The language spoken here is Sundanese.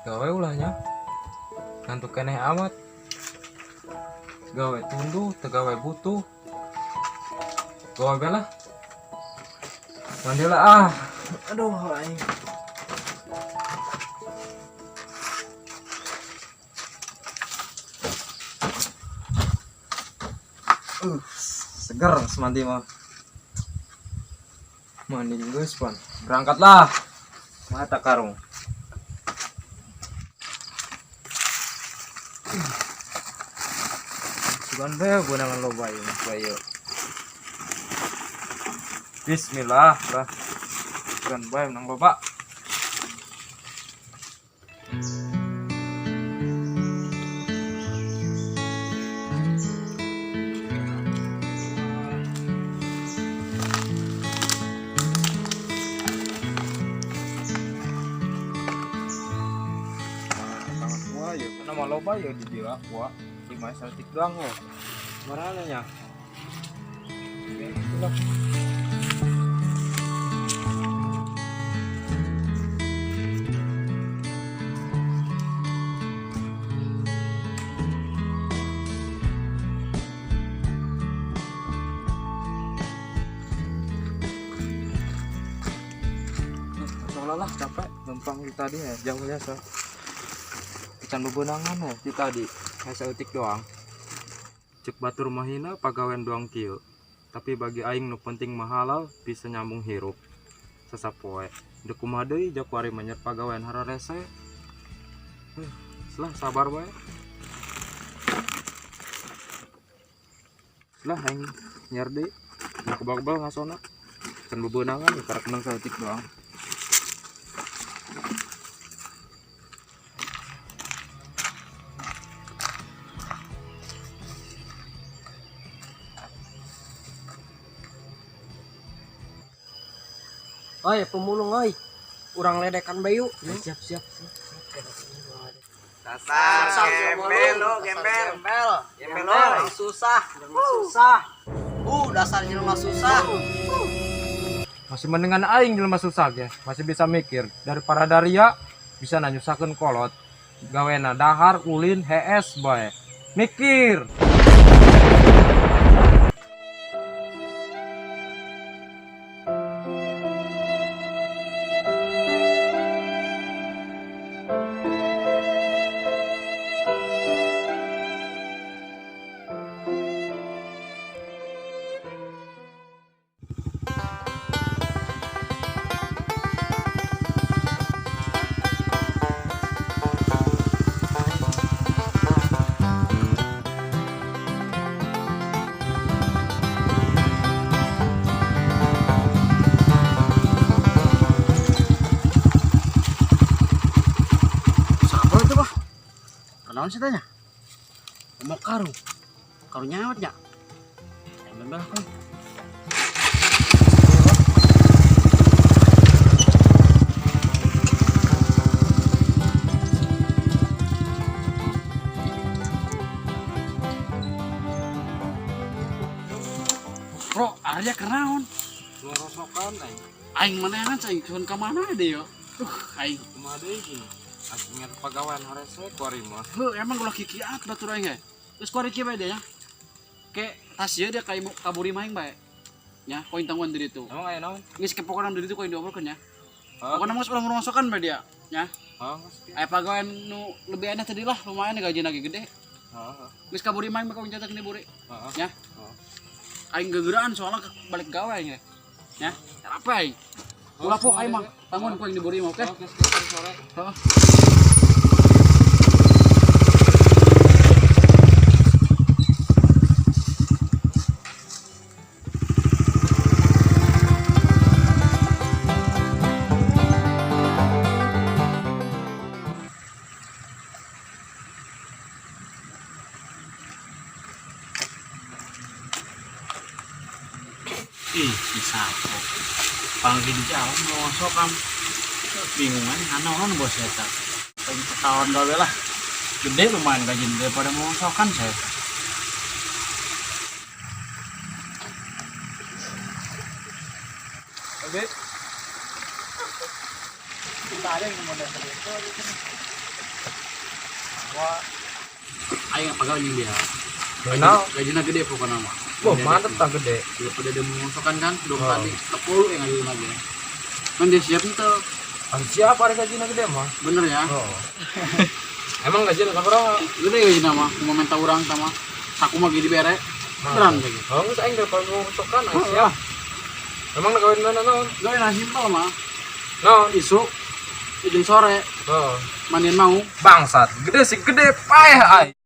Gawe ulahnya ngantuk keneh amat. Gawe tunduh, tegawe butuh. Gawe lah. Mandi lah ah. Aduh, aing. Seger semandi mah. Mandi geus pan. Berangkatlah. Mata karung. Sugan be beunangan loba ieu mah bae. Bismillah lah. Sugan bae menang loba. Wah, ya nama loba ya di dia wah lima satik doang ya. Mana nya? Oke, itulah. Seolah-olah capek numpang di tadi ya jauhnya so. Can bebenangan ya di tadi kayak saeutik doang. Cek batur mahina pagawean doang kieu. Tapi bagi aing nu penting mah halal bisa nyambung hirup. Sasapoe. Deuk kumaha deui jakuari mah nyer pagawean hararese. Lah sabar bae. Lah aing nyer deui. Nu kebal-kebal ngasona. Can bebenangan ya karek menang saeutik doang. Oi, pemulung oi. Urang ledekan bayu. Siap siap siap. Dasar gembel lo, gembel. Gembel. Gembel, Gembel, oi. susah, jelema susah. Dasar jelema susah. Masih mendingan aing jelema susah ge, masih bisa mikir daripada daria bisa nanyusakeun kolot. Gawena dahar ulin hees bae. Mikir. Siapa itu, Bah? Kenaon sih tanya? Mau karung. Karung nyawat nya. Gembel kan. Bro, Arya kenaon? Lorosokan aing. Aing manehan aing keun ka mana deui yo. Aing. Kumaha deui gini? Aing nyer pagawean harese kuari mah. Heuh, emang ulah kikiat batur aing ge. Geus kuari kieu bae dia nya. Ke tas ieu dia ka ibu kaburi maing bae. Nya, koin tangguan di ditu. Emang aya naon? Geus kepokonan di ditu koin diobrolkeun nya. Hah? Pokona mah geus ulah ngorosokan bae dia, nya. Hah, geus kieu. Aya pagawean nu lebih enak tadi lah, lumayan gaji lagi gede. Heeh. Geus kaburi maing mah koin catat ini buri. Heeh. Nya. Heeh. Aing gegeraan soalnya balik gawe aing ge. Nya, apa aing? Ulah pok aing mah, tangguan ku aing diburi mah, oke? Geus kieu sore. Heeh. Ih, si sapo. Panggil di jalan mau kan. Bingung aja, naon bos eta. Pengen ketahuan gawe lah. Gede lumayan gaji daripada mau sokan saya. Oke. Kita ada yang mau datang itu. kumaha. Aing pagawe jeung dia. Benar. Gajinya gede pokoknya mah. Wah, mantep tak gede. Daripada dia mengosokan kan, dong Oh. tadi 10 yang ngajuin lagi. Kan dia siap tuh, Ah, siapa ada gajinya gede mah? Bener ya. Oh. Emang gajinya sabaraha? Gede gajinya mah, mau minta urang sama saku mah gini bere. Beneran lagi. Oh, geus aing daripada ngosokan aing Oh, siap. Emang gawean mana naon? Gawe nah simpel mah. Naon? Isuk, ujung sore, Oh. mandiin mau. Bangsat, gede sih gede paeh aing.